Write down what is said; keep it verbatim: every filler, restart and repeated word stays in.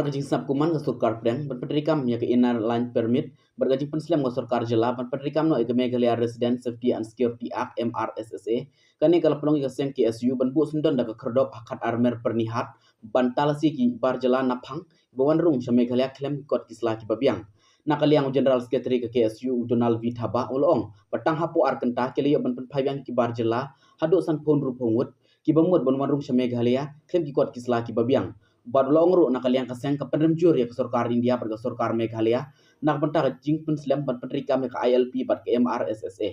Jingsnap kuman ka sorkar pdeng ban pyntreikam ïa ka Inner Line Permit bad ka jingpynslem ka sorkar jylla ban pyntreikam noh ïa ka Meghalaya Resident Safety and Security Act, M R S S A. Kane ka la pynlong ïa ka seng K S U ban buh syndon da ka khyrdop ha khatar mer Pyrnihat ban talasi ki bar jylla naphang ba wan rung sha Meghalaya khlem ki kot ki sla kiba biang. Na ka liang u General Secretary ka K S U u Donald V Thabah u la ong ba tang hapoh ar kynta ki la ïoh ban pynphai biang ki bar jylla haduh sanphew hynriewphew ngut kiba mut ban wan rung sha Meghalaya khlem ki kot ki sla kiba biang. Bad u la ong ruh na ka liang ka seng ka pynrem jur ïa ka sorkar India bad ka sorkar Meghalaya na ka bynta ka jingpynslem ban pyntreikam ïa ka I L P bad ka M R S S A.